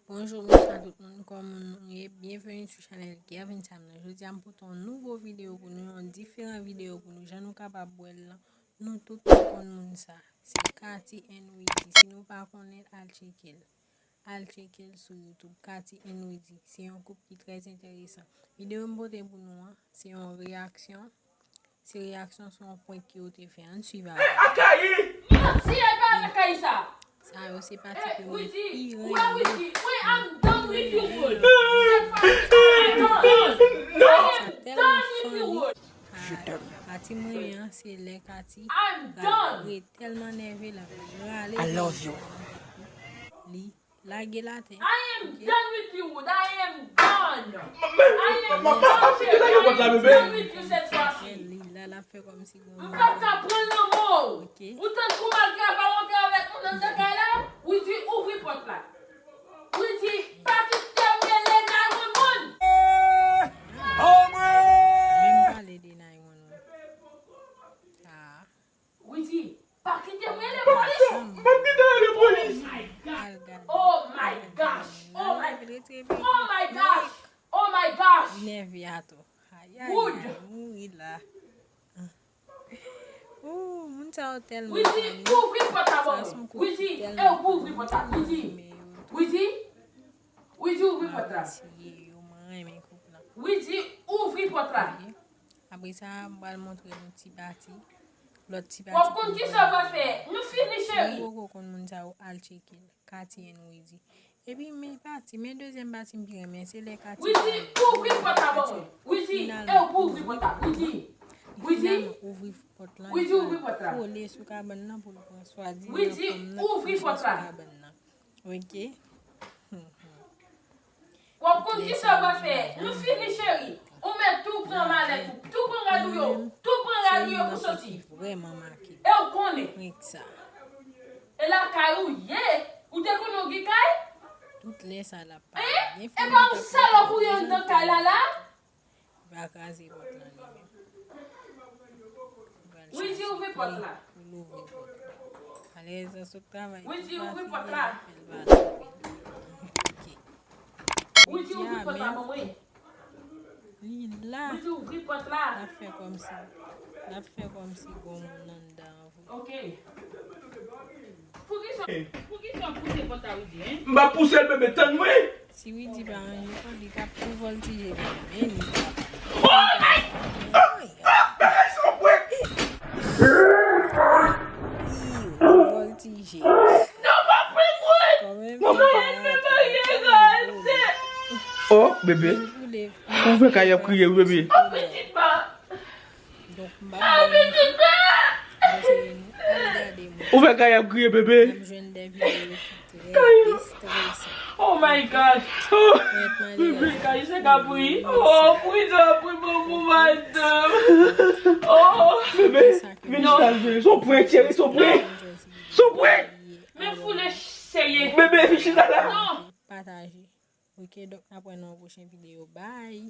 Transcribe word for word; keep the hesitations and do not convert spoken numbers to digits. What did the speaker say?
Bonjou, bonswa tout moun, kòman nou ye? Byenveni sou chanèl Gervin Sam nan. Jodi a m pote yon nouvo videyo pou nou, yon diferan videyo pou nou. Jan nou kapab wè l lan, nou tout nou konn moun sa. Se Katy and Widy. Si nou pa konnen l, al tcheke l. Al tcheke l sou YouTube, Katy and Widy. Se yon koup ki trè enteresan. Videyo m pote pou nou an, se yon reyaksyon. Se reyaksyon sou yon prank ke yo te fè. Ann swiv avè m. Akayi! Manti, e pa Akayi sa! Sa yo se pati ke mwen pi renmen. Wi, wi, I'm done with you, Wood. Sa tèlman funny. Ah, pati mwen an, se lè Katy ap ret tèlman nève la, rale li. Lage l atè. I am done with you, Wood. I am done. I am done, chérie. I am done with you cette fois-ci. Li la, l ap fè kòmsi gon... M p ap ka pran lanmò w. Ou tann kou malgre a va rantre avèk moun anndan kay la? Widy, ouvri pòt la. Widy, pa kite m rele nine one one. Menm pale de nine one one. Ah. Widy, pa kite m rele polis. M p ap kite w rele polis. Oh my gosh. Oh my gosh. Oh my gosh. Oh my gosh. Nève atò. Ay, ay, ay, mouri la. Ooh, moun sa yo tèlman funny. Widy, ouvri pòt la ban mwen. Widy, e ou ouvri pòt la. Widy. Widy. Widy, ouvri pòt la. Yo, mwen renmen koup lan. Widy, ouvri pòt la. Apre sa, m pral montre nou ti pati. Lòt ti pati. W ap konn kisa w pral fè. Nou fini, cheri. Si w poko konn moun sa yo, al tcheke l. Katy and Widy. Epi men pati, men dezyèm pati m pi renmen, se lè Katy... Widy, ouvri pòt la ban mwen. Widy, e ou ouvri pòt la. Widy. Widy. Finalman, ouvri pòt lan. Widy, ouvri pòt la. Kole sou kabann nan pou l pran swadizan fanm nan ki kouche sou kabann nan. Ok. W ap konn kisa w pral fè. Nou fini, cheri. Ou mèt tou pran malèt ou. Tou pran rad ou yo. Tou pran rad ou yo pou soti. Vrèman make. E w konnen. Prank sa. E lakay ou ye. Ou te konnen w gen kay? Tout lè sa l ap pale. Hein? E pa yon salòp ou ye anndan kay la la? Va kraze pòt lan li menm. Widy, ouvri pòt la. Li ouvri pòt la. Alèz, sot travay. Widy, ouvri pòt la. Widy, ouvri pòt la ban mwen. Li la. Widy, ouvri pòt la. L ap fè kòmsi, l ap fè kòmsi gon moun anndan an vre. Ok. Poukisa, poukisa w pouse pòt la, Widy, hein? M pa pouse l, bebe, tann mwen. Si Widy pa ranje kò l, li t ap tou vòltije, men li pa. Oh my God! Bagay sa w prank! Ih, vòltije. Non, pa prank mwen! Kanmenm, non, non, non. Oh, bebe. Ou fè kay ap kriye, wi, bebe. Oh, pitit pa. Donk, m pa... Ah, pitit pa. Ou fè kay ap kriye, bebe. N ap jwenn de videyo ki trè estresan. Oh my God. Oh, bebe, kay se ka pri. Oh, pri sa, pri bon pou madanm. Oh. Bebe, vin chita, bebe. Se yon prank, cheri, se yon prank. Se yon prank. Men foule serye. Bebe, vin chita la. Non. Pataje. Ok, donk, n ap wè nan yon pwochen videyo. Bye.